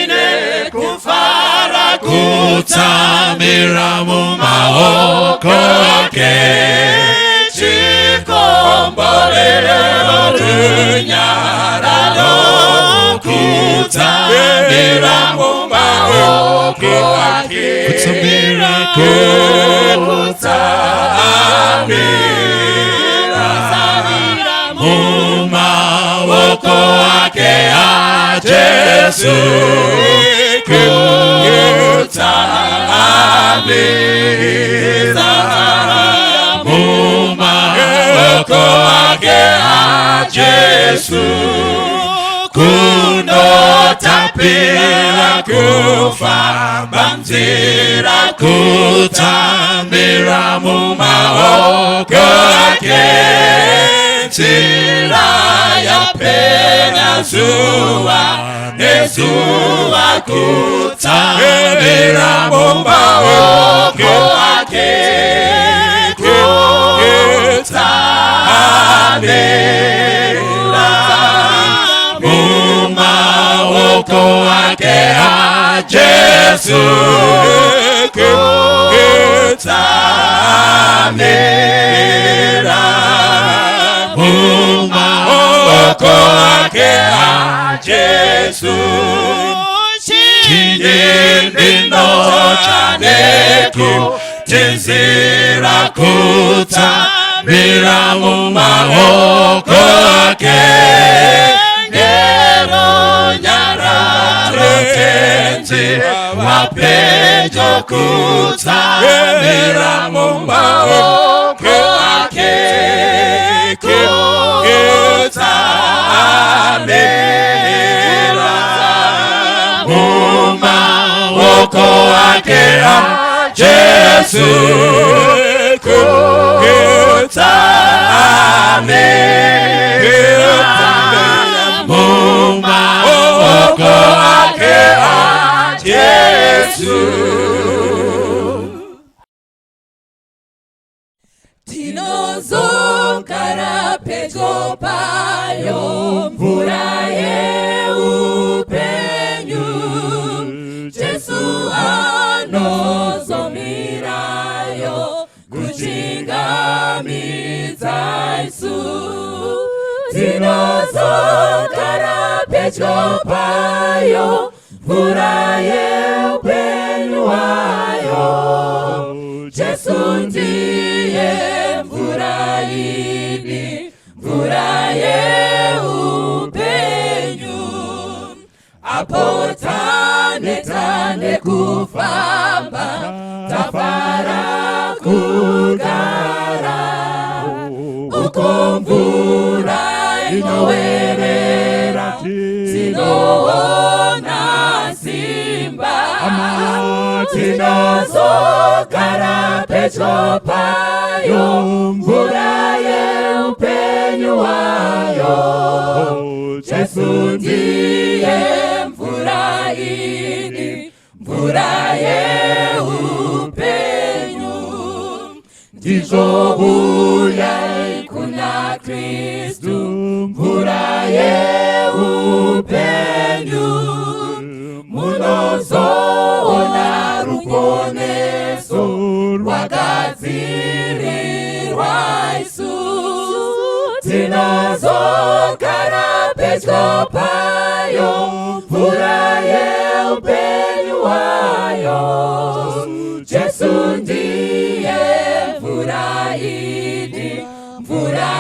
Tine kufara kutsamira mumaoko ake. Chikomborero runyararo kutsamira mumaoko ake. Kutsamira. Kutsamira mumaoko ake a Jesu. Kutsamira mumaoko ake a Jesu. Kunotapira kufamba nzira kutsamira mumaoko ake. Nzira yapenya zuva nezuva kutsamira mumaoko ake. Kutsamira mumaoko ake a Jesu. Kutsamira mumaoko ake a Jesu. Chinyendino chanekutizira kutsamira mumaoko ake. Nerunyararo Tenzi wapedyo kutsamira mumaoko ake. Kutsamira mumaoko ake a Jesu. Kutsamira mumaoko ake a Jesu. Tinozogara pedyo payo mvura yeupenyu. Jesu anozomirayo kuchingamidza isu. Tinozogara pedyo payo mvura yeupenyu hwayo. Jesu ndiye mvura idi, mvura yeupenyu. Apo taneta nekufamba, tafara kugara uko mvura inowerera, tinoona simba. Tinozogara pedyo payo mvura yeupenyu hwayo. Jesu ndiye mvura idi, mvura yeupenyu. Ndizvo uyai kuna Kristu, mvura yeupenyu. Munozoona ruponeso rwagadzirirwa isu. Tinozogara pedyo payo mvura yeupenyu hwayo. Jesu ndiye mvura idi, mvura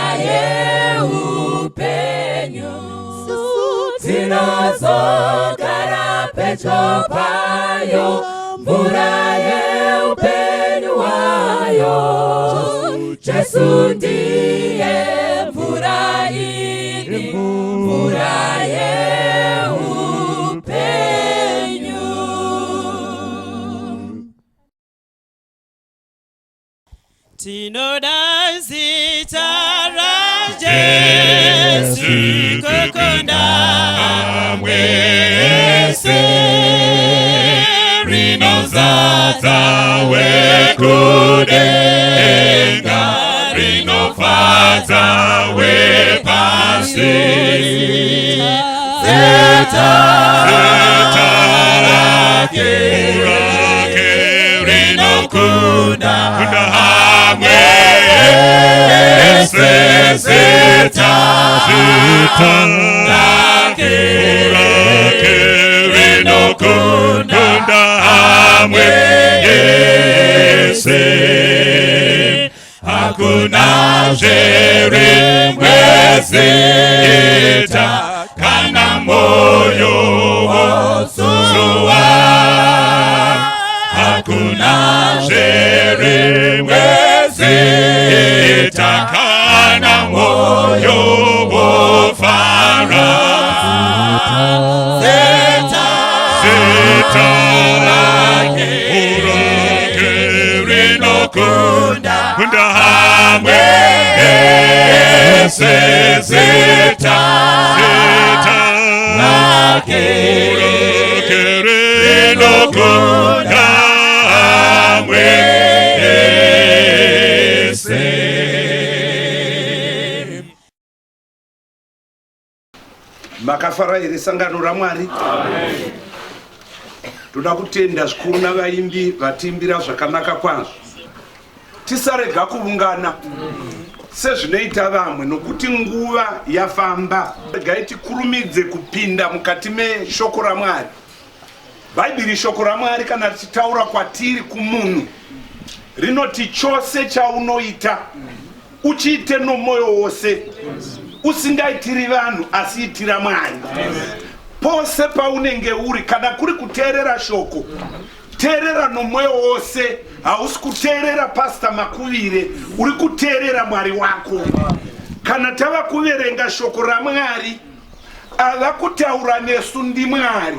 yeupenyu. Tinozogara pedyo payo mvura yeupenyu hwayo. Jesu ndiye mvura idi, mvura yeupenyu. Tinoda zita raJesu kukunda Amwe ese, rinozadza wekudenga, rinofadza wepasi. Zita Zita. Zita rake rinokunda amwe yese. Hakuna zverimwe zita kana moyo wosuwa. Hakuna zverimwe zita kana moyo wofara. Zita rake rinokunda kunda amwe ese. Zita rake rinokunda amwe ese. Makafara here, sangano raMwari? Toda kutenda zvikuru navaimbi vatiimbira zvakanaka kwazvo. Tisarega kuungana sezvinoita vamwe, nokuti nguva yafamba. Regai tikurumidze kupinda mukati meshoko raMwari. Bhaibheri, shoko raMwari, kana richitaura kwatiri kumunhu, rinoti chose chaunoita uchiite nomwoyo wose, usingaitiri vanhu, asi itira Mwari. Pose paunenge uri, kana kuri kuteerera shoko, teerera nomwoyo wose. Hausi kuteerera Pasta Makuvire, uri kuteerera Mwari wako. Kana tava kuverenga shoko raMwari, ava kutaura nesu ndiMwari.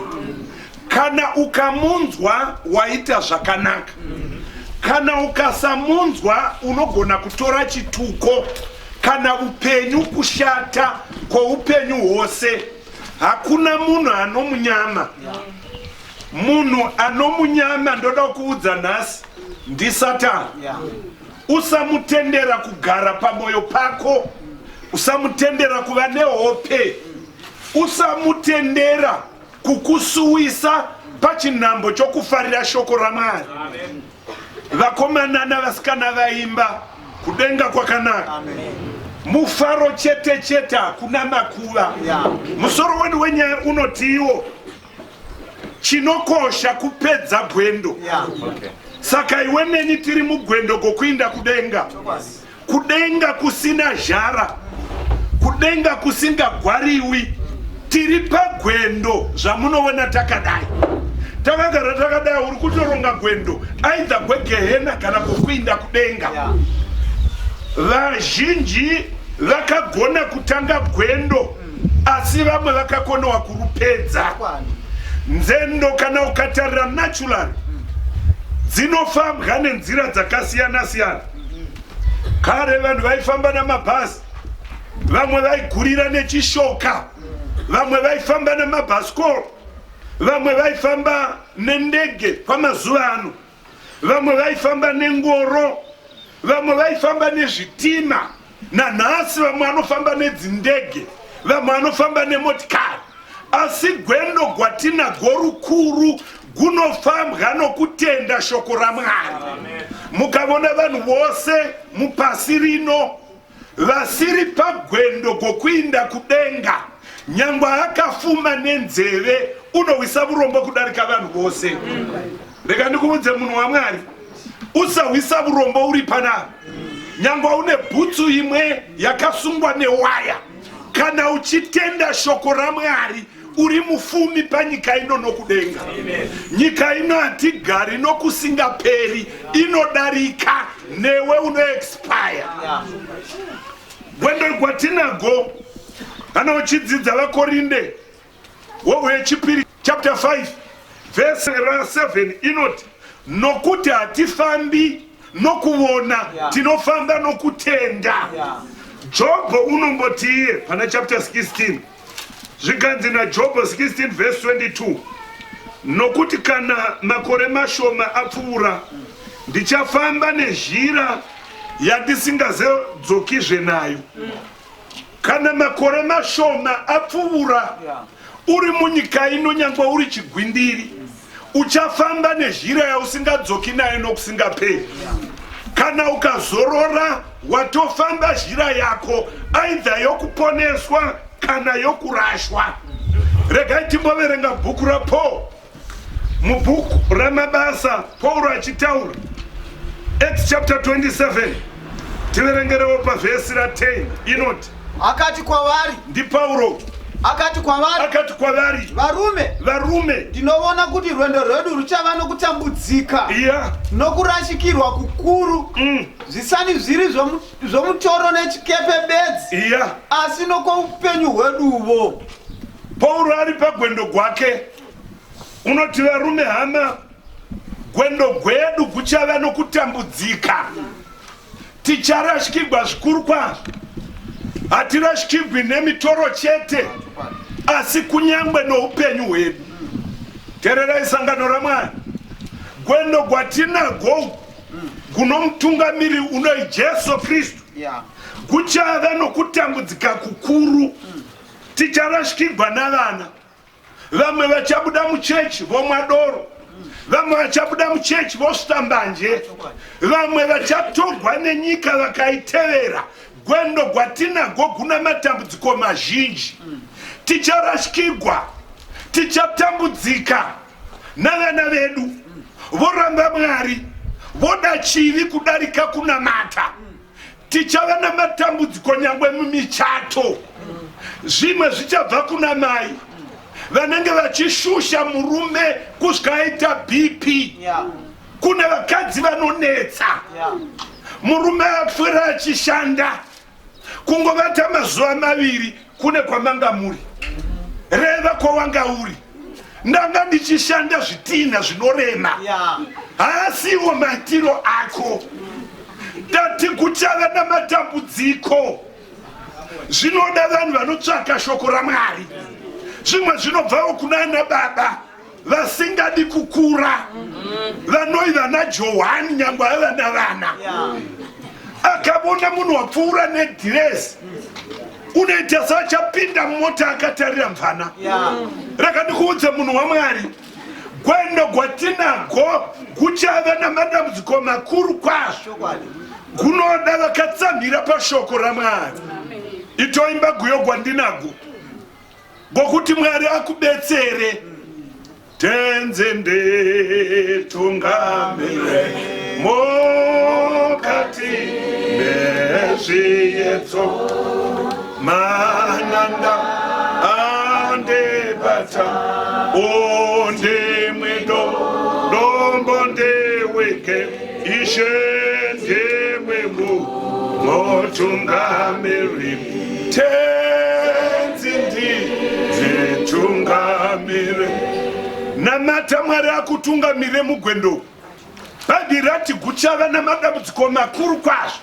Kana ukamunzwa, waita zvakanaka. Kana ukasamunzwa, unogona kutora chituko kana upenyu kushata kwoupenyu hwose. Hakuna munhu anomunyama. Munhu anomunyama, ndoda kuudza nhasi, ndisatani. Usamutendera kugara pamwoyo pako, usamutendera kuva nehope, usamutendera kukusuwisa pachinhambo chokufarira shoko raMwari. Vakomana navasikana vaimba, kudenga kwakanaka, mufaro chete chete, hakuna makuva. Musoro wedu wenyaya unotiwo chinokosha kupedza gwendo. Saka iwe neni tiri mugwendo gokuinda kudenga, kudenga kusina zhara, kudenga kusingagwariwi. Tiri pagwendo. Zvamunoona takadai, takagara takadai, uri kutoronga gwendo, aidha gwegehena kana kwokuinda kudenga. Vazhinji vakagona kutanga gwendo, asi vamwe vakakonewa kurupedza. Nzendo, kana ukatarira natural, dzinofambwa nenzira dzakasiyana siyana. Kare vanhu vaifamba namabhazi, vamwe vaigurira nechishoka, vamwe vaifamba namabhasikoro, vamwe vaifamba nendege. Kwamazuva ano, vamwe vaifamba nengoro, vamwe vaifamba nezvitima. Nanhasi vamwe vanofamba nedzindege, vamwe vanofamba nemotikari, asi gwendo gwatinagwo rukuru gunofambwa nokutenda shoko raMwari. Mukavona vanhu vose mupasi rino vasiri pagwendo gwokuinda kudenga, nyangwe akafuma nenzeve, unohwisa urombo kudarika vanhu vose. Rega ndikuudze, munhu waMwari, usahwisa urombo uri panapa. Nyangwe une bhutsu imwe yakasungwa newaya, kana uchitenda shoko raMwari, uri mufumi panyika ino nokudenga. Nyika ino hatigari nokusingaperi, inodarika, newe unoexpire. Gwendo gwatinago, kana uchidzidza Vakorinde wohwe yechipiri chapter 5 vhesi ra7, inoti, "Nokuti hatifambi nokuona, tinofamba nokutenda." Jobho unomboti iye pana chapter 16, zvikanzi naJobho 16 vhesi 22, "Nokuti kana makore mashoma apfuura, ndichafamba nezhira yandisingazedzokizve nayo." Kana makore mashoma apfuura uri munyika ino, nyangwe uri chigwindiri, uchafamba nezhira yausingadzoki nayo nokusingaperi. Kana ukazorora, watofamba zhira yako, aidha yokuponeswa. Kana yokurashwa. Regai timboverenga bhuku raPaul. Mubhuku raMabasa, Pauro achitaura, Acts chapter 27, tiverengerewo pavhesi ra10, inoti, Akati kwavari, ndiPauro. Akati kwavari, Akati kwavari, Varume, varume, ndinoona kuti rwendo rwedu ruchava nokutambudzika nokurashikirwa kukuru, zvisani zviri zvomutoro nechikepe bedzi, asi nokwoupenyu hweduvo. Pauro ari pagwendo gwake unoti, varume, hama, gwendo gwedu kuchava nokutambudzika, ticharashikigwa zvikuru kwazvo. Hatirashikigwi nemitoro chete, asi kunyangwe noupenyu hwedu. Tererai, sangano raMwari, gwendo gwatinagwo gunomutungamiri unoi Jesu Kristu kuchava nokutambudzika kukuru. Ticharashikigwa navana. Vamwe vachabuda muchechi vomwa doro, vamwe vachabuda muchechi vosvita mbanje, vamwe vachatogwa nenyika vakaitevera. Gwendo gwatinagwo guna matambudziko mazhinji. Ticharashikigwa, tichatambudzika navana vedu voramba Mwari, voda chivi kudarika kunamata. Tichava namatambudziko nyangwe mumichato. Zvimwe zvichabva kuna mai vanenge vachishusha murume kusvika aita BP. Kune vakadzi vanonetsa. Murume apfuura achishanda, kungovata mazuva 2, kune kwamanga muri, reva kwawanga uri. Ndanga ndichishanda zvitinha zvinorema. Haasiwo maitiro ako. Tati kuchava namatambudziko. Zvinoda vanhu vanotsvaka shoko raMwari. Zvimwe zvinobvawo kuna ana baba vasingadi kukura, vanoi vana Johani, nyangwe avana vana. Akavona munhu wapfuura nedhiresi, unoita seachapinda mumota akatarira mvana. Raka ndikuudze, munhu waMwari, gwendo gwatinago kuchava namadambudziko makuru kwazvo. Kunoda vakatsamhira pashoko raMwari. Itoimba guyo gwandinago ngokuti Mwari akubetsere. Tenzi nditungamire mukati mezviyedzo, mananda andibata, undimwido dombo ndiwike, Ishe ndimwe mutungamiri. Tenzi nditungamire. Namata Mwari akutungamire mugwendo. Bhaibheri rati kuchava namadambudziko makuru kwazvo.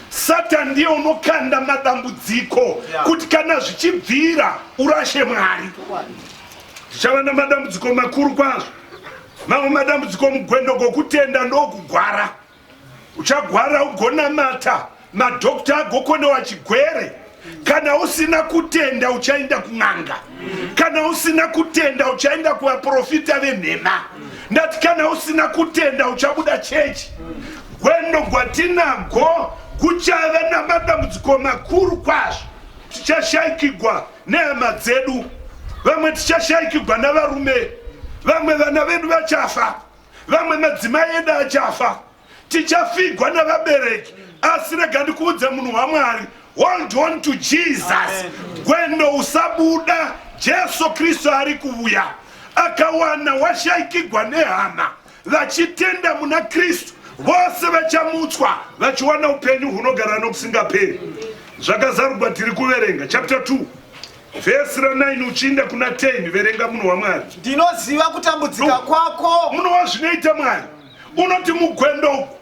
Satani ndiye unokanda madambudziko kuti kana zvichibvira urashe Mwari. Tichava namadambudziko makuru kwazvo. Mamwe madambudziko mugwendo gwokutenda ndokugwara. Uchagwara ugonamata, madhokta agokonewa chigwere. Kana usina kutenda uchaenda kun'anga, kana usina kutenda uchaenda kuvaprofita venhema. Ndati kana usina kutenda uchabuda chechi. Gwendo gwatinagwo kuchava namadambudziko makuru kwazvo. Tichashaikigwa nehama dzedu, vamwe tichashaikigwa navarume, vamwe vana vedu vachafa, vamwe madzimai edu achafa, tichafigwa navabereki. Asi rega ndikuudze, munhu waMwari, hold on to Jesus. Gwendo usabuda, Jesu Kristu ari kuuya. Akawana washaikigwa nehama vachitenda muna Kristu, vose vachamutswa vachiwana upenyu hunogara nokusingaperi. Zvakazarurwa tiri kuverenga chapter 2 vhesi ra9 uchiinda kuna 10. Verenga, munhu waMwari. Ndinoziva kutambudzika kwako. Muno wazvinoita Mwari unoti mugwendo uku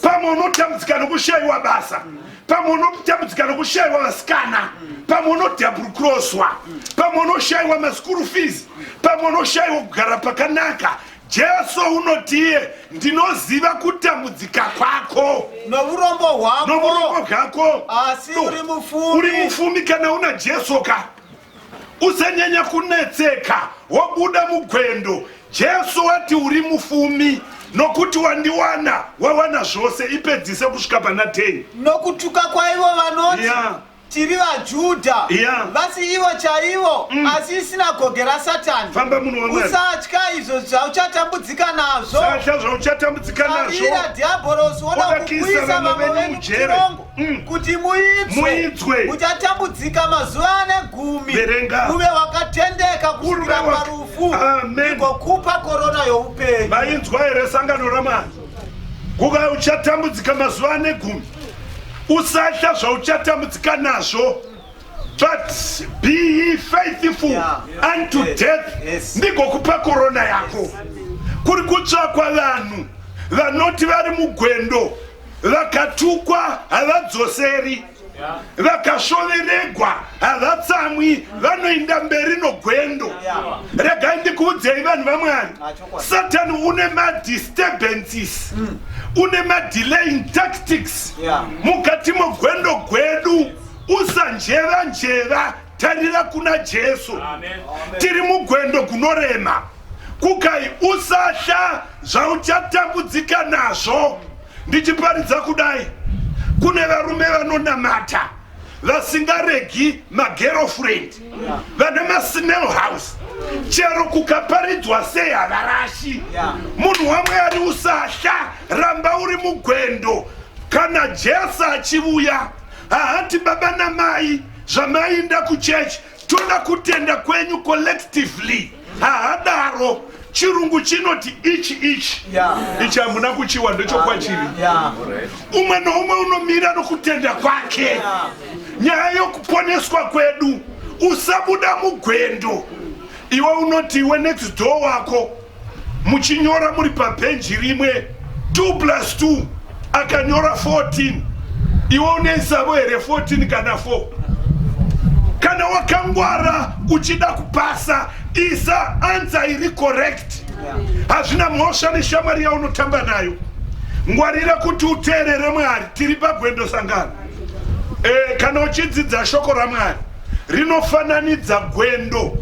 pamwe unotambudzika nokushayiwa basa, pamwe unotambudzika nokushayiwa vasikana, pamwe unodhabhurukuroswa, pamwe unoshayiwa maschool fees, pamwe unoshayiwa kugara pakanaka. Jesu unotiye, ndinoziva kutambudzika kwako nourombo hwako, nourombo hwako, asi uri mufumi. Uri mufumi kana una Jesu ka. Usanyanya kunetseka wobuda mugwendo. Jesu wati uri mufumi nokuti wandiwana wawana zvose. Ipedzise kusvika pana 10. Nokutuka kwaivo vanoti, Tiri vaJudha, Yeah. vasi ivo chaivo, asi isinagoge raSatani. Famba munhu waMwari. Usatya izvo zvauchatambudzika nazvo. Satya zvauchatambudzika nazvo. Tarira, dhiabhorosi woda Wakakiisa kukuisa vamwe vamwe venyu venyu mujere. mutirongo kuti muidzwe. Muidzwe. Muchatambudzika mazuva ane gumi. Verenga. Uve wakatendeka kusvikira Uve wak- parufu. Amen. Ndigokupa korona youpenyu. Vainzwa here sangano raMwari? Kuka uchatambudzika mazuva ane gumi. Usatya zvauchatambudzika nazvo. But be ye faithful unto death. Ndigokupa korona yako. Kuri kutsvakwa vanhu vanoti vari mugwendo, vakatukwa havadzoseri, vakasvoveregwa havatsamwi, vanoenda mberi nogwendo. Regai ndikuudzei vanhu vaMwari, Satani une madisturbances, une madelaying tactics mukati mogwendo gwedu. Usanjeva njeva, tarira kuna Jesu. Tiri mugwendo gunorema. Kukai usahla zvauchatambudzika nazvo. Ndichiparidza kudai, kune varume vanonamata vasingaregi magirlfriend, vane masmell house, chero kukaparidzwa sei havarashi. Munhu waMwari, usahla, ramba uri mugwendo. Kana Jesu achivuya, haati baba namai zvamainda kuchechi, toda kutenda kwenyu collectively. Haadaro. Chirungu chinoti ichi ichi ichi hamuna kuchiwa, ndechokwachiri. Umwe noumwe unomira nokutenda kwake. Nyaya yokuponeswa kwedu, usabuda mugwendo. Iwe unoti iwe next door wako muchinyora muri pabhenji rimwe 2 plus 2, akanyora 14, iwe unoisavo here 14 kana 4? Kana wakangwara uchida kupasa, isa answer iri correct. Hazvina mhosva neshamwari yaunotamba nayo. Ngwarira kuti uteerere Mwari. Tiri pagwendo sangano. Kana uchidzidza shoko raMwari, rinofananidza gwendo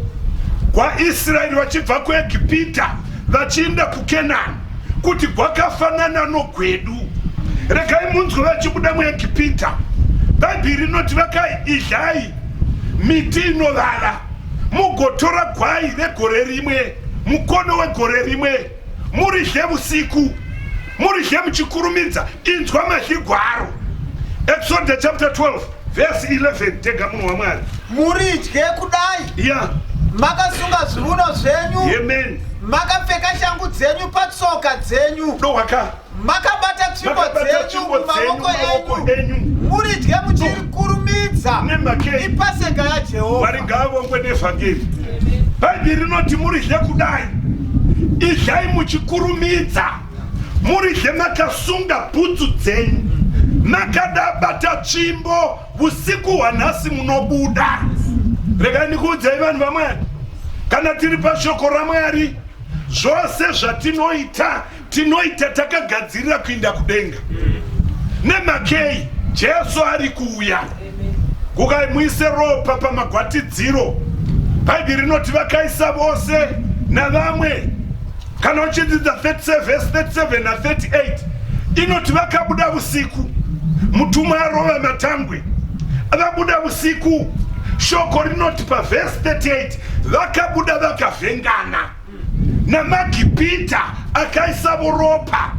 gwaIsraeri vachibva kuEgipita vachienda kuKenani kuti gwakafanana nogwedu. Regai munzwe, vachibuda muEgipita, Bhaibheri rinoti vakaidyai miti inovava, mugotora gwai regore rimwe, mukono wegore rimwe, muridye usiku, muridye muchikurumidza. Inzwa madyigwaro. Exodus chapter 12 verse 11. Tega, munhu waMwari. Muridye kudai, makasunga zviuno zvenyu, makapfeka shangu dzenyu patsoka dzenyu, Dohwaka. Makabata tsvimbo Makabata dzenyu tsvimbo dzenyu mumaoko mumaoko enyu. Enyu. Muridye muchikurumidza. Nemakei? Ipaseka yaJehovha. Mwari ngaavongwe nevhangeri. Bhaibheri rinoti muridye kudai, idyai muchikurumidza, muridye makasunga bhutsu dzenyu, makadabata tsvimbo. Usiku hwanhasi munobuda. Regai ndikuudzei vanhu vaMwari, kana tiri pashoko raMwari, zvose zvatinoita tinoita takagadzirira kuinda kudenga. Nemakei? Jesu ari kuuya. Kukai muise ropa pamagwatidziro. Bhaibheri rinoti vakaisa vose navamwe. Kana uchidzidza 37 verse 37 na38, inoti vakabuda usiku, mutumwa arova matangwe. Vabuda usiku, shoko rinoti pavhesi 38, vakabuda vakavhengana namagipita akaisavo ropa,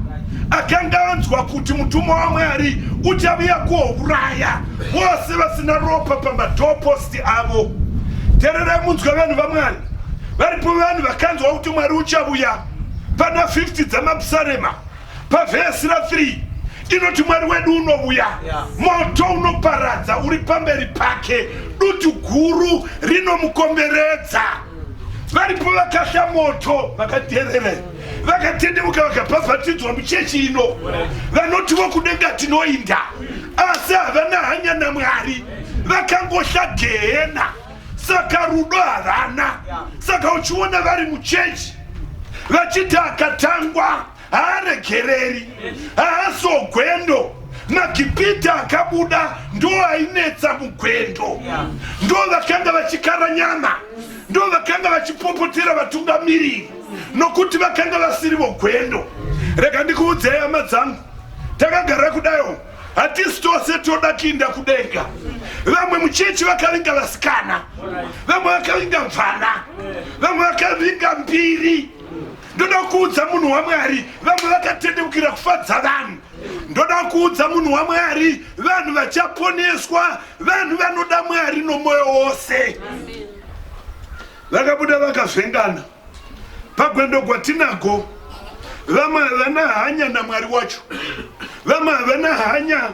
akanga anzwa kuti mutumwa waMwari uchavuya kuouraya vose vasina ropa pamadoorpost avo. Tererai munzwa, vanhu vaMwari. Varipo vanhu vakanzwa kuti Mwari uchavuya. Pana 50 dzamapsarema, pavhesi ra3, inoti Mwari wedu unovuya, moto unoparadza uri pamberi pake, dutu guru rinomukomberedza. Varipo vakahla moto, vakateerera, vakatendeuka, vakabhabhatidzwa muchechi ino, vanoti vokudenga tinoinda, asi havana hanya naMwari, vakangohla gehena. Saka rudo havana. Saka uchiona vari muchechi vachiti akatangwa haaregereri, haasogwendo. Magipita akabuda ndo ainetsa mugwendo, ndo vakanga vachikara nyama, ndo vakanga vachipopotera vatungamiriri, nokuti vakanga vasiri vogwendo. Rega ndikuudzei, hama dzangu, takagara kudayo. Hatisi tose toda kuinda kudenga. Vamwe muchechi vakavinga vasikana, vamwe vakavinga mvana, vamwe vakavinga mbiri. Ndoda kuudza munhu waMwari, vamwe vakatendeukira kufadza vanhu. Ndoda kuudza munhu waMwari, vanhu vachaponeswa, vanhu vanoda Mwari nomwoyo wose. Vakabuda vakavhengana pagwendo gwatinago. Vamwe havana hanya naMwari wacho, vamwe havana hanya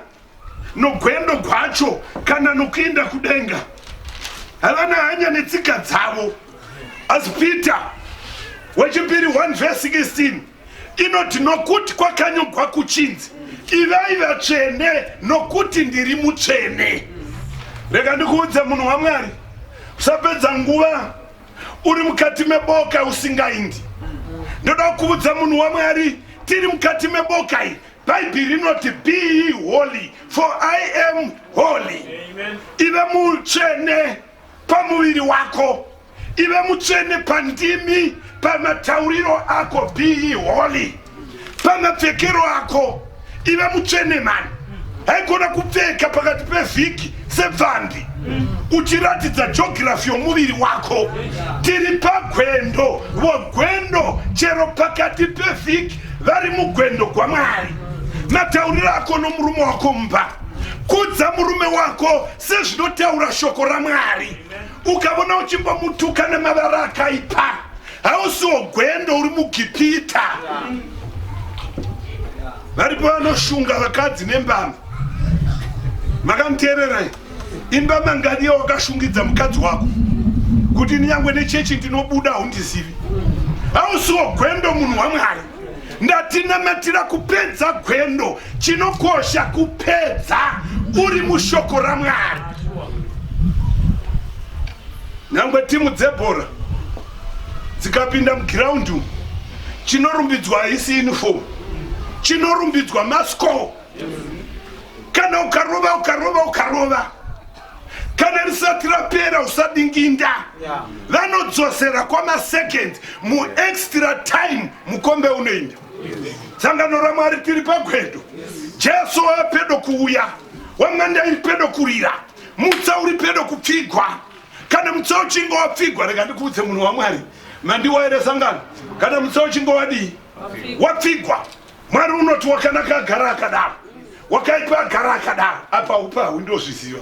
nogwendo gwacho kana nokuenda kudenga, havana hanya netsika dzavo. Asi Peter wechipiri 1 verse 16 inoti, nokuti kwakanyogwa kuchinzi, ivai vatsvene nokuti ndiri mutsvene. Rega ndikuudze munhu waMwari, usapedza nguva uri mukati meboka usingaindi. Ndoda kuudza munhu waMwari, tiri mukati meboka iyi. Bhaibheri rinoti, "Be ye holy, for I am holy." Ive mutsvene pamuviri wako, ive mutsvene pandimi, pamatauriro ako. Be ye holy pamapfekero ako. Ive mutsvene mani. Haigona kupfeka pakati pevhiki sepfambi uchiratidza geography yomuviri wako. Tiri pagwendo, vogwendo chero pakati pevhiki vari mugwendo gwaMwari. Matauriro ako nomurume wako mumba, kudza murume wako sezvinotaura shoko raMwari. Ukavona uchimbomutuka nemavara akaipa, hausiwo gwendo, uri mugipita. Varipo vanoshunga vakadzi nembama. Makamuteererai? Imbama ngadiya wakashungidza mukadzi wako kuti nyangwe nechechi ndinobuda, haundizivi. Hausiwo gwendo, munhu waMwari. Ndatinamatira kupedza gwendo. Chinokosha kupedza uri mushoko raMwari. Nyangwe timu dzebhora dzikapinda mugiraundi umu, chinorumbidzwa haisi uniform, chinorumbidzwa mascore. Kana ukarova, ukarova, ukarova, kana risati rapera usadinginda. Vanodzosera kwamaseconds muextra time, mukombe unoinda. Sangano raMwari, tiri pagwendo. Jesu wava pedo kuuya, wamanda iri pedo kurira, mutsa uri pedo kupfigwa. Kana mutsa uchinge wapfigwa, rega ndikuudze munhu waMwari, mandiwaire sangano, kana mutsa uchinge wadii, wapfigwa, Mwari unoti wakanaka agara akadaro, wakaipa agara akadaro. Apa upa haundozviziva.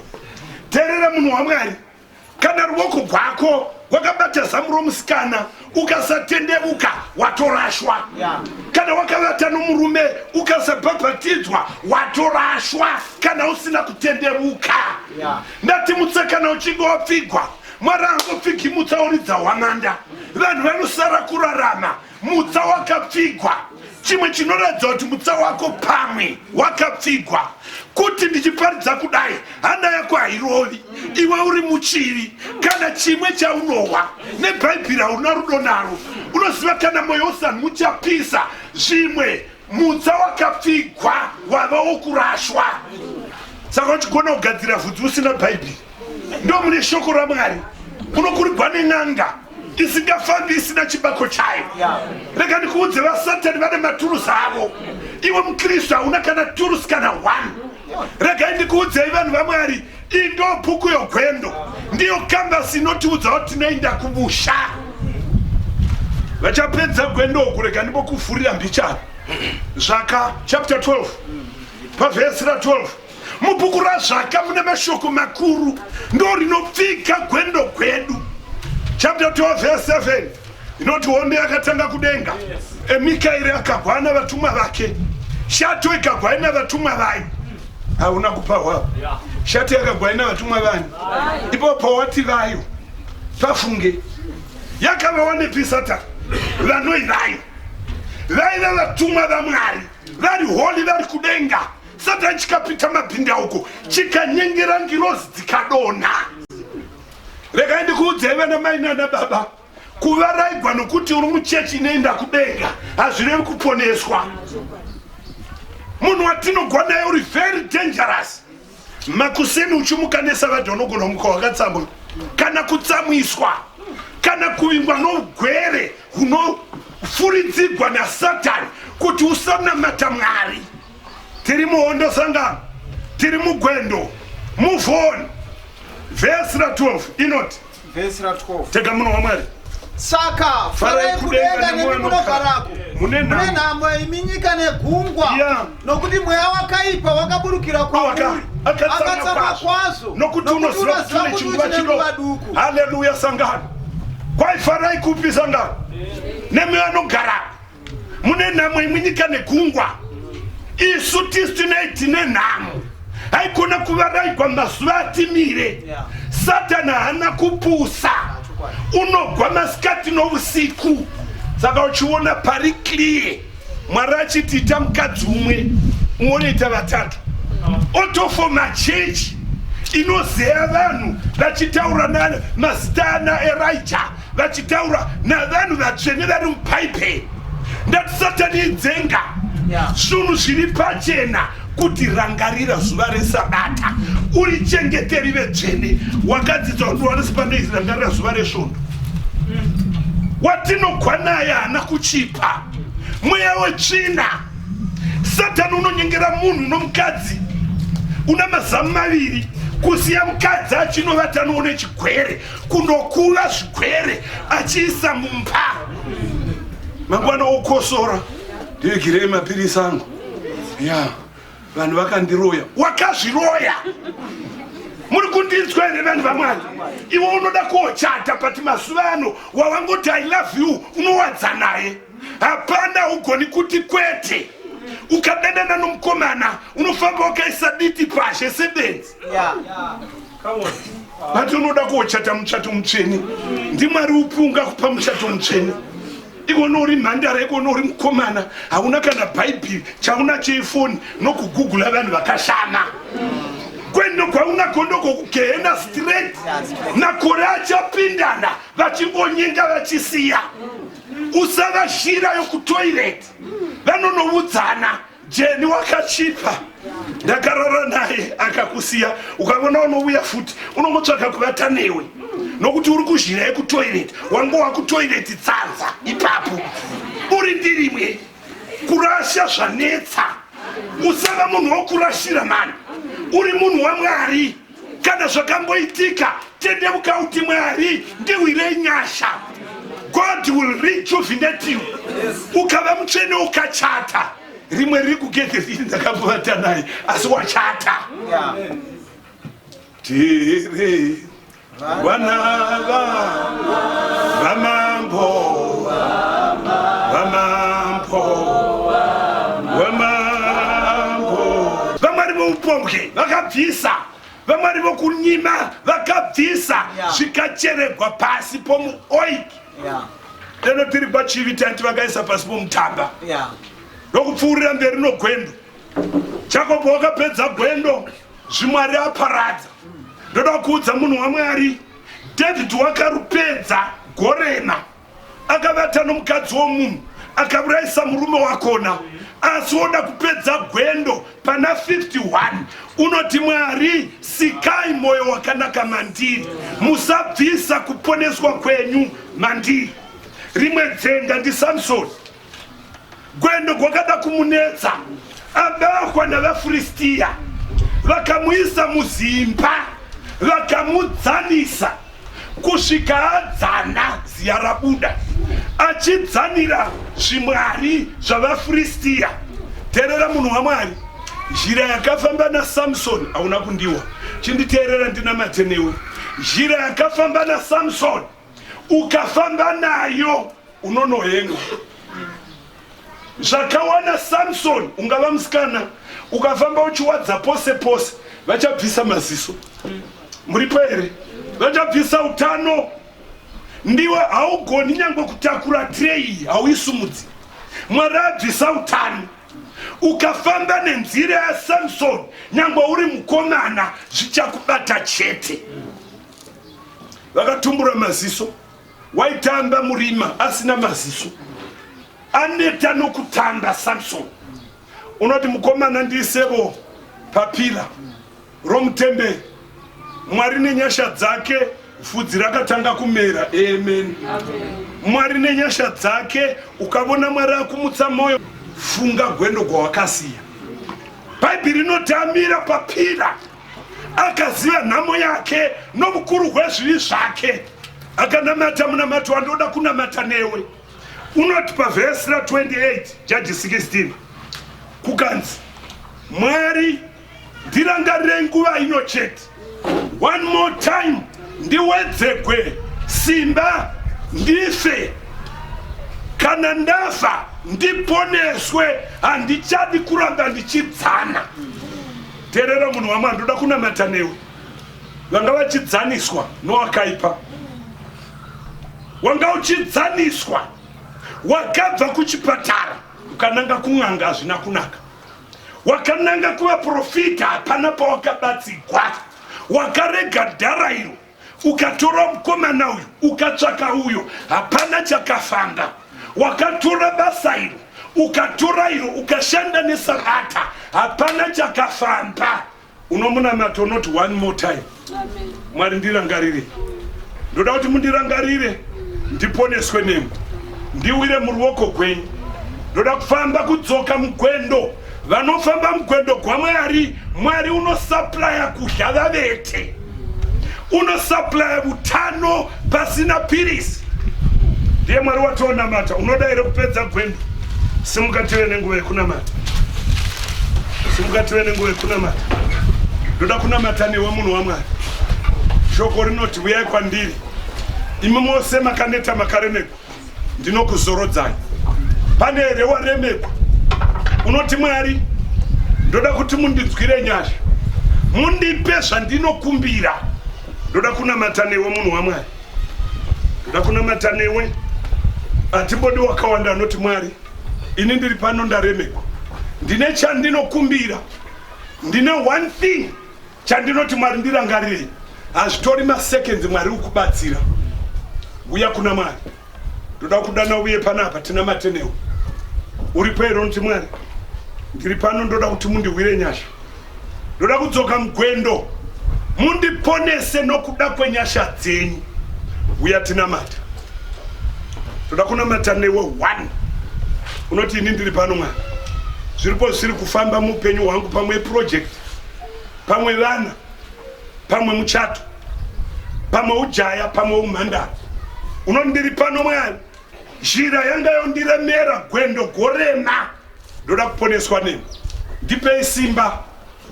Teerera munhu waMwari, kana ruoko gwako wakabata zamu romusikana ukasatendeuka, watorashwa. Kana wakavata nomurume ukasabhabhatidzwa, watorashwa kana usina kutendeuka. Ndati mutsa kana uchinge wapfigwa, Mwari angopfigi mutsa uridza hwamanda, vanhu vanosara kurarama. Mutsa wakapfigwa, chimwe chinoratidza kuti mutsa wako pamwe wakapfigwa, kuti ndichiparidza kudai hana yako hairovi, iwe uri muchivi. Kana chimwe chaunohwa nebhaibheri hauna rudo naro, unoziva kana mwoyo usani muchapisa, zvimwe mutsa wakapfigwa wava wokurashwa. Saka uchigona kugadzira vhudzi usina Bhaibheri, ndo mune shoko raMwari, unokurigwa nen'anga isingafambi isina chibako chayo. Rega ndikuudze, vasatani vane maturusi avo, iwe mukristu hauna kana turusi kana one. Regai ndikuudzei vanhu vaMwari, iyi ndo bhuku yogwendo, ndiyo kambasi inotiudza kuti tinoenda kumusha. Vachapedza gwendo uku, rega ndimbokuvhurira mbichana. Zvaka chapter 12 pavhesi ra12, mubhuku raZvaka mune mashoko makuru, ndo rinopfika gwendo gwedu. Chapter 12 verse 7 inoti, hondo yakatanga kudenga, emikaeri akagwana vatumwa vake, shato ikagwaina vatumwa vayo. Hauna kupahwa, shato yakagwaina vatumwa vani? Ipo pawati vayo, pafunge yakavawa nepi Satani vanoi vayo? Vaiva vatumwa vaMwari vari holy, vari kudenga. Satani chikapita mabhindauko, chikanyengera ngirozi dzikadonha. Regai ndikuudzei vana mai nana baba, kuvaraigwa nokuti uri muchechi inoenda kudenga hazvirevi kuponeswa. Munhu watinogwa naye uri very dangerous. Makuseni uchimuka nesavadha, unogona kumuka wakatsamwa, kana kutsamwiswa, kana kuvingwa nougwere hunofuridzigwa naSatani kuti usanamata Mwari. Tiri muhondo, sangano. Tiri mugwendo. Move on. Vhesi ra 12 inoti. Vhesi ra 12. Tega muno waMwari. Saka farai kudenga nemi munogarako. Mune nhamo imi nyika negungwa. Yeah. Nokuti mweya wakaipa wakaburukira kwamuri. Akatsamwa kwazvo. Nokuti unoziva kuti une chinguva chiduku. Haleluya sangano. Kwaifarai kupi sangano? Nemi vanogarako. Mune nhamo imwi nyika negungwa. Isu tisu tinei tine nhamo. Haikona kuvaraigwa mazuva atimire. Yeah. Satani haana kupusa. Unogwa masikati nousiku. Saka uchiona pari clear Mwari achiti ita mukadzi umwe umwe unoita vatatu otofoma chechi inozeya vanhu vachitaura mazita ana Erija vachitaura navanhu vatsvene vari mubhaibheri. Ndati Satani idzenga zvinhu zviri pachena kuti rangarira zuva resabata urichengete rive dzvene. Wakadzidza kuti wanosipaneizi rangarira zuva resvondo. Watinogwa naye haana kuchipa mweya wetsvina. Satani unonyengera munhu nomukadzi una mazamu maviri kusiya mukadzi achinovata noune chigwere kundokuva zvigwere achiisa mumba. Mangwana wokosora ndigirei mapirisi angu ya vanhu vakandiroya. Wakazviroya. Muri kundinzwa here vanhu vaMwari? Iwe unoda kochata pati mazuva ano wawangoti I love you unowadza naye. Hapana ugoni kuti kwete. Ukadanana nomukomana unofamba wakaisa diti pashe sebenzi. But unoda kochata muchato mutsvene. NdiMwari upi ungakupa muchato mutsvene? Ikona uri mhandara, ikona uri mukomana, hauna kana bhaibheri, chauna chefoni nokugugula vanhu vakashama. Kwendo kwauna gondo kokugehena straight. Makore achapindana vachingonyenga vachisiya. Usavashira yokutoilet. Vanonoudzana Jeni wakachipa ndakarara naye akakusiya. Ukaona unouya futi unongotsvaka kuvata newe nokuti uri kuzhira yekutoilet wangowa kutoilet tsanza ipapo uri ndirimwe kurasha zvanetsa. Usava munhu wokurashira mani, uri munhu waMwari. Kana zvakamboitika tendeuka uti Mwari ndiwirei nyasha. God will rejuvenate you. Ukava mutsvene ukachata rimwe riri kugedhe riri ndakambovata naye asi wachata. Tiri vana vamambo vamambo vamambo. Vamwari voupombwe vakabvisa, vamwari vokunyima vakabvisa, zvikacheregwa pasi pomuoiki. Deno tiri kwachivi tati vakaisa pasi pomutamba ndokupfuurira mberi nogwendo. Jakobho wakapedza gwendo zvimwari aparadza. Ndoda kuudza munhu waMwari, David wakarupedza gorema akavata nomukadzi womunhu akaurayisa murume wakona, asi woda kupedza gwendo pana 51 unoti Mwari sikai moyo wakanaka mandiri, musabvisa kuponeswa kwenyu mandiri. Rimwe dzenga ndiSamsoni, gwendo gwakada kumunetsa, abahwa navaFiristiya vakamuisa muzimba vakamudzanisa kusvika adzana ziya rabuda, achidzanira zvimwari zvavaFiristiya. Teerera munhu waMwari, nzira yakafamba naSamsoni hauna kundiwa. Chinditeerera ndinamate newe. Nzira yakafamba naSamsoni ukafamba nayo unonohengwa. Zvakawana Samsoni, ungava musikana ukafamba uchiwadza pose pose, vachabvisa maziso. Muripo here? Vachabvisa utano. Ndiwe haugoni nyangwe kutakura tray, hauisumudzi. Mwari abvisa utano. Ukafamba nenzira yaSamsoni, nyangwe uri mukomana, zvichakubata chete. Vakatumbura maziso, waitamba murima asina maziso, aneta nokutamba. Samson unoti mukomana ndiisevo papira romutemberi. Mwari nenyasha dzake vhudzi rakatanga kumera. Amen. Mwari nenyasha dzake, ukavona Mwari akumutsa moyo, funga gwendo gwawakasiya. Bhaibheri rinoti amira papira, akaziva nhamo yake nobukuru hwezvivi zvake, akanamata munamato wandoda kunamata newe. Unoti pavhesi ra28, Jaji 16, kukanzi, Mwari, ndirangarirei nguva ino chete, one more time, ndiwedzegwe simba, ndife. Kana ndafa ndiponeswe, handichadi kuramba ndichidzana. Teerera munhu waMwari, ndoda kunamata newe. Vanga vachidzaniswa nowakaipa, wanga uchidzaniswa, wakabva kuchipatara ukananga kun'anga, hazvina kunaka. Wakananga kuvaprofita, hapana pawakabatsigwa. Wakarega dhara iro, ukatora mukomana uyu, ukatsvaka uyo, hapana chakafamba. Wakatora basa iro, ukatora iro, ukashanda nesabata, hapana chakafamba. Unomunamato unoti, one more time, Mwari, ndirangarire. Ndoda kuti mundirangarire, ndiponeswe nemi, ndiwire muruoko gwenyu. Ndoda kufamba kudzoka mugwendo. Vanofamba mugwendo gwaMwari, Mwari unosaplaya kudya vavete, unosaplaya utano pasina pirisi. Ndiye Mwari watonamata. Unoda here kupedza gwendo? Simuka tive nenguva yekunamata. Simuka tive nenguva yekunamata. Ndoda kunamata newe, munhu waMwari. Shoko rinoti, uyai kwandiri imi mose makaneta makaremegwa, ndinokuzorodzai. Pane here waremegwa, unoti, Mwari, ndoda kuti mundinzwire nyasha, mundipe zvandinokumbira? Ndoda kunamata newe, munhu waMwari. Ndoda kunamata newe. Hatimbodi wakawanda anoti, Mwari, ini ndiri pano, ndaremegwa, ndine chandinokumbira, ndine one thing chandinoti, Mwari, ndirangarirei. Hazvitori maseconds, Mwari ukubatsira. Uya kuna Mwari. Ndoda kudana uye panapa tinamate newe. Uripo here unoti, Mwari, ndiri pano, ndoda kuti mundiwire nyasha, ndoda kudzoka mugwendo, mundiponese nokuda kwenyasha dzenyu? Uya tinamata. Ndoda kunamata newe. One unoti, ini ndiri pano, Mwari, zviripo zvisiri kufamba muupenyu hwangu, pamwe project, pamwe vana, pamwe muchato, pamwe ujaya, pamwe umhandara. Unoti, ndiri pano, Mwari, zhira yanga yondiremera, gwendo gorema, ndoda kuponeswa nemi. Ndipei simba,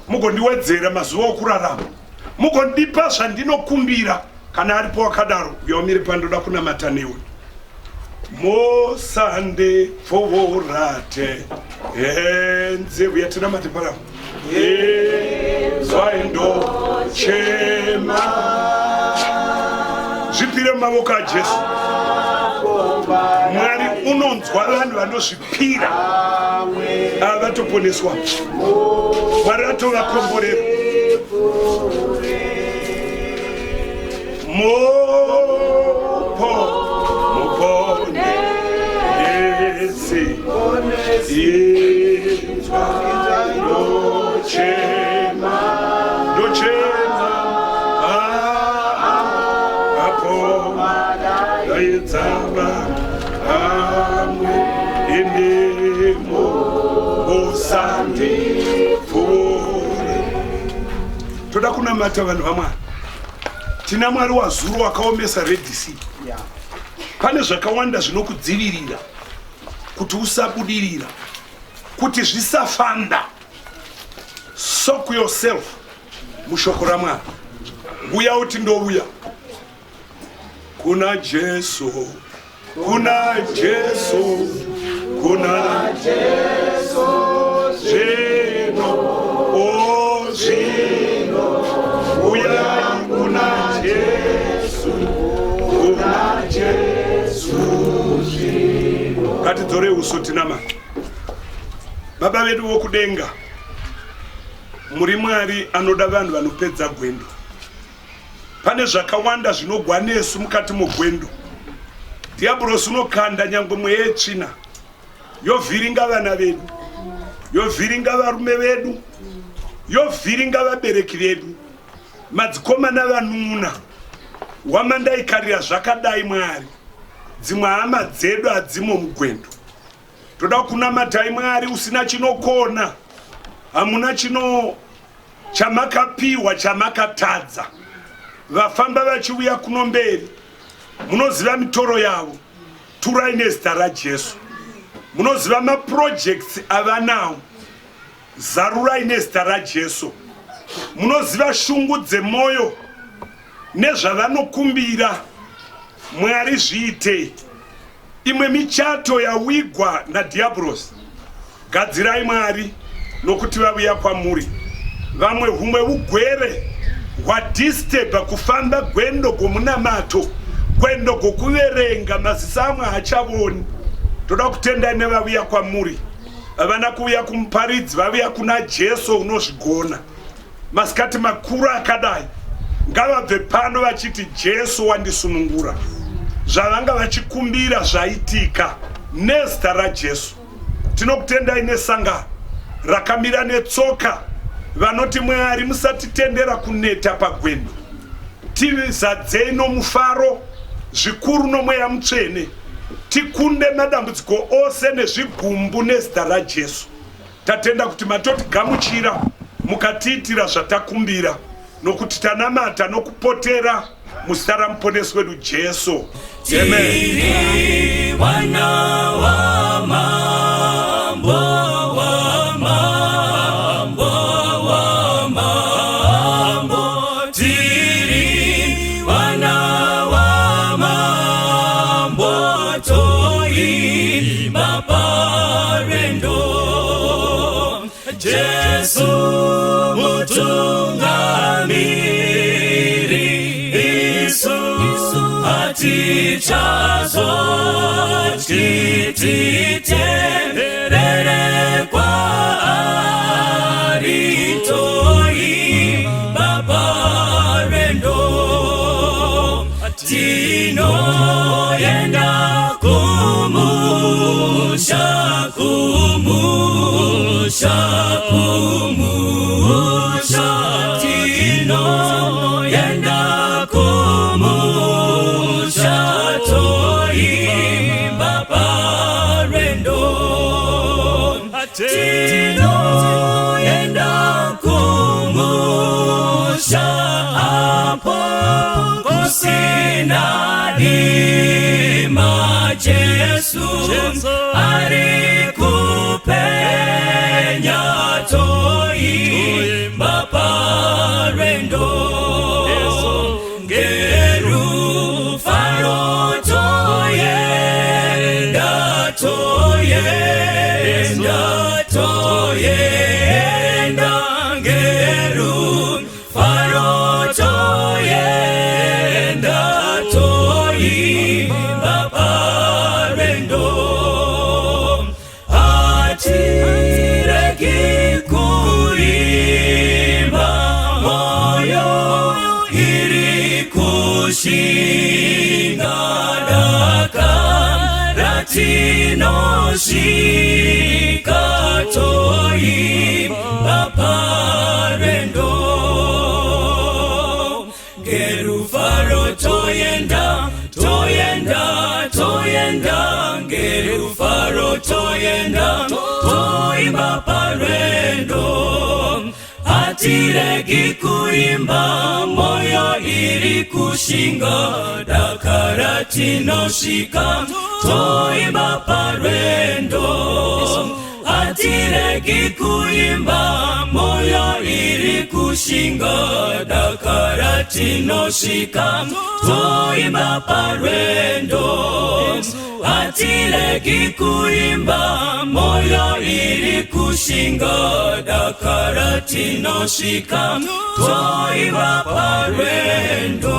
mugondiwedzera mazuva okurarama, mugondipa zvandinokumbira. Kana aripo wakadaro, uya umire pandoda kunamata newe. Mosande pfovorate enze, uya tinamate panapa. Inzwaindochema, zvipire mumavoko aJesu. Mwari unonzwa vanhu vanozvipira. Ava vatoponeswa, Mwari atovakomborera. Mupo muponesi, inzwa ndochema, ndochema. Apo daidzava amwe inimo, musandipfuure. Toda kunamata, vanhu vaMwari. Tina Mwari wazuru wakaomesa Red Sea. Pane zvakawanda zvinokudzivirira kuti usabudirira, kuti zvisafamba. Soak yourself mushoko raMwari. Uya uti, ndouya kuna Jesu, kuna Jesu, kuna Jesu zvino, o zvino, uyai kuna Jesu, kuna Jesu zvino. Ngatidzore uso tinamata. Baba vedu vokudenga, muri Mwari anoda vanhu vanopedza gwendo. Pane zvakawanda zvinogwa nesu mukati mogwendo. Dhiabhurosi unokanda nyangwe mweya yetsvina, yovhiringa vana vedu, yovhiringa varume vedu, yovhiringa vabereki vedu, madzikoma navanun'una. Wamandaikarira zvakadai, Mwari, dzimwe hama dzedu hadzimo mugwendo. Toda kunamatai, Mwari usina chinokona. Hamuna chino chamakapiwa chamakatadza. Vafamba vachiuya kuno mberi, munoziva mitoro yavo, turai nezita raJesu. Munoziva maprojects avanawo, zarurai nezita raJesu. Munoziva shungu dzemwoyo nezvavanokumbira, Mwari zviitei. Imwe michato yawigwa nadhiabhurosi, gadzirai Mwari, nokuti vavuya kwamuri. Vamwe humwe ugwere hwadisturba kufamba gwendo gwomunamato, gwendo gwokuverenga, maziso amwe haachavoni. Toda kutendai nevavuya kwamuri. Havana kuuya kumuparidzi, vavuya kuna Jesu unozvigona. Masikati makuru akadai, ngavabve pano vachiti Jesu wandisunungura. Zvavanga vachikumbira zvaitika nezita raJesu. Tinokutendai nesangano rakamira netsoka vanoti Mwari musatitendera kuneta pagwendo. Tizadzei nomufaro zvikuru nomweya mutsvene tikunde madambudziko ose nezvigumbu nezita raJesu. Tatenda kuti matotigamuchira mukatiitira zvatakumbira nokuti tanamata nokupotera muzita ramuponesi wedu Jesu. Amen. Tiri wana wa mambo wa mambo wa mambo tiri wana wa mambo toimba parwendo Jesu mutungamiri isu hatichazotyi titerere kwaari toimba parwendo tinoenda kumusha kumusha kumusha tinoenda kumusha toimba parwendo tinoenda kumusha apo kusina dima Jesu ari kupenya toimba parwendo ngerufaro toyenda toyenda toyenda ngerufaro toyenda toimba parwendo hatiregi kuimba moyo iri kushinga daka ratinosvika toimba parwendo ngerufaro toyenda toyenda toyenda ngerufaro toyenda toimba parwendo hatiregi kuimba moyo iri kushinga dakara tinosvika toimba parwendo hatiregi kuimba moyo iri kushinga dakara tinosvika toimba parwendo hatiregi kuimba moyo iri kushinga dakara tinosvika toimba parwendo.